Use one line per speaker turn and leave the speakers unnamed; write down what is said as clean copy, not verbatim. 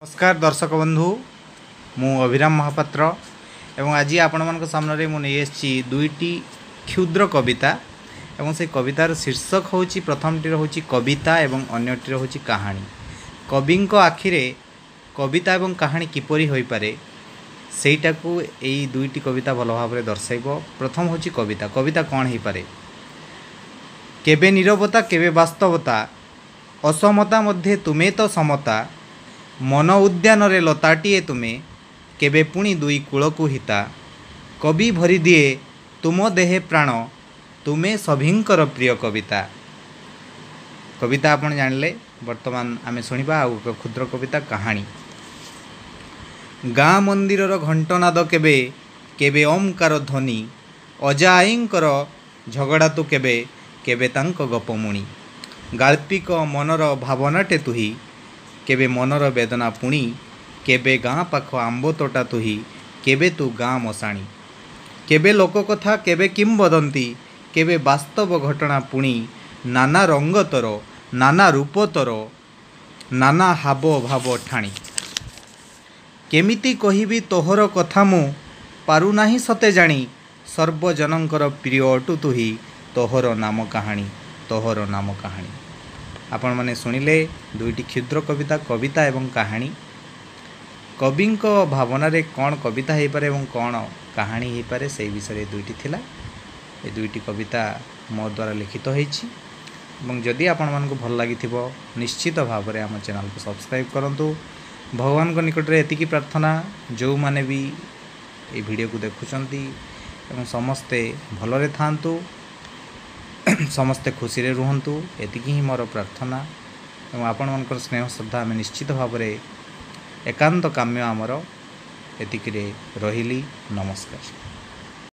ନମସ୍କାର ଦର୍ଶକ ବନ୍ଧୁ, ମୁଁ ଅଭିରାମ ମହାପାତ୍ର ଏବଂ ଆଜି ଆପଣମାନଙ୍କ ସାମ୍ନାରେ ମୁଁ ନେଇ ଆସିଛି ଦୁଇଟି କ୍ଷୁଦ୍ର କବିତା ଏବଂ ସେଇ କବିତାର ଶୀର୍ଷକ ହେଉଛି, ପ୍ରଥମଟିର ହେଉଛି କବିତା ଏବଂ ଅନ୍ୟଟିର ହେଉଛି କାହାଣୀ। କବିଙ୍କ ଆଖିରେ କବିତା ଏବଂ କାହାଣୀ କିପରି ହୋଇପାରେ, ସେଇଟାକୁ ଏଇ ଦୁଇଟି କବିତା ଭଲ ଭାବରେ ଦର୍ଶାଇବ। ପ୍ରଥମ ହେଉଛି କବିତା। କବିତା କ'ଣ ହେଇପାରେ? କେବେ ନୀରବତା, କେବେ ବାସ୍ତବତା, ଅସମତା ମଧ୍ୟେ ତୁମେ ତ ସମତା। ମନ ଉଦ୍ୟାନରେ ଲତାଟିଏ ତୁମେ, କେବେ ପୁଣି ଦୁଇ କୂଳକୁ ହିତା। କବି ଭରିଦିଏ ତୁମ ଦେହେ ପ୍ରାଣ, ତୁମେ ସଭିଙ୍କର ପ୍ରିୟ କବିତା। କବିତା ଆପଣ ଜାଣିଲେ, ବର୍ତ୍ତମାନ ଆମେ ଶୁଣିବା ଆଉ ଏକ କ୍ଷୁଦ୍ର କବିତା କାହାଣୀ। ଗାଁ ମନ୍ଦିରର ଘଣ୍ଟନାଦ କେବେ କେବେ ଓମ୍କାର ଧ୍ୱନି, ଅଜା ଆଈଙ୍କର ଝଗଡ଼ା ତୁ କେବେ କେବେ ତାଙ୍କ ଗପମୁଣି। ଗାଳ୍ପିକ ମନର ଭାବନାଟେ ତୁହି, କେବେ ମନର ବେଦନା ପୁଣି। କେବେ ଗାଁ ପାଖ ଆମ୍ବ ତୋଟା ତୁହି, କେବେ ତୁ ଗାଁ ମଶାଣି। କେବେ ଲୋକକଥା, କେବେ କିମ୍ବଦନ୍ତୀ, କେବେ ବାସ୍ତବ ଘଟଣା ପୁଣି। ନାନା ରଙ୍ଗ ତୋର, ନାନା ରୂପ ତୋର, ନାନା ହାବ ଭାବ ଠାଣି। କେମିତି କହିବି ତୋହର କଥା ମୁଁ ପାରୁନାହିଁ ସତେ ଜାଣି। ସର୍ବଜନଙ୍କର ପ୍ରିୟ ଅଟୁ ତୁହି, ତୋହର ନାମ କାହାଣୀ, ତୋହର ନାମ କାହାଣୀ। ଆପଣମାନେ ଶୁଣିଲେ ଦୁଇଟି କ୍ଷୁଦ୍ର କବିତା, କବିତା ଏବଂ କାହାଣୀ। କବିଙ୍କ ଭାବନାରେ କ'ଣ କବିତା ହେଇପାରେ ଏବଂ କ'ଣ କାହାଣୀ ହେଇପାରେ, ସେଇ ବିଷୟରେ ଦୁଇଟି ଥିଲା। ଏ ଦୁଇଟି କବିତା ମୋ ଦ୍ୱାରା ଲିଖିତ ହେଇଛି ଏବଂ ଯଦି ଆପଣମାନଙ୍କୁ ଭଲ ଲାଗିଥିବ, ନିଶ୍ଚିତ ଭାବରେ ଆମ ଚ୍ୟାନେଲକୁ ସବସ୍କ୍ରାଇବ୍ କରନ୍ତୁ। ଭଗବାନଙ୍କ ନିକଟରେ ଏତିକି ପ୍ରାର୍ଥନା, ଯେଉଁମାନେ ବି ଏଇ ଭିଡ଼ିଓକୁ ଦେଖୁଛନ୍ତି ଏବଂ ସମସ୍ତେ ଭଲରେ ଥାଆନ୍ତୁ, ସମସ୍ତେ ଖୁସିରେ ରୁହନ୍ତୁ, ଏତିକି ହିଁ ମୋର ପ୍ରାର୍ଥନା। ଏବଂ ଆପଣମାନଙ୍କର ସ୍ନେହ ଶ୍ରଦ୍ଧା ଆମେ ନିଶ୍ଚିତ ଭାବରେ ଏକାନ୍ତ କାମ୍ୟ ଆମର। ଏତିକିରେ ରହିଲି, ନମସ୍କାର।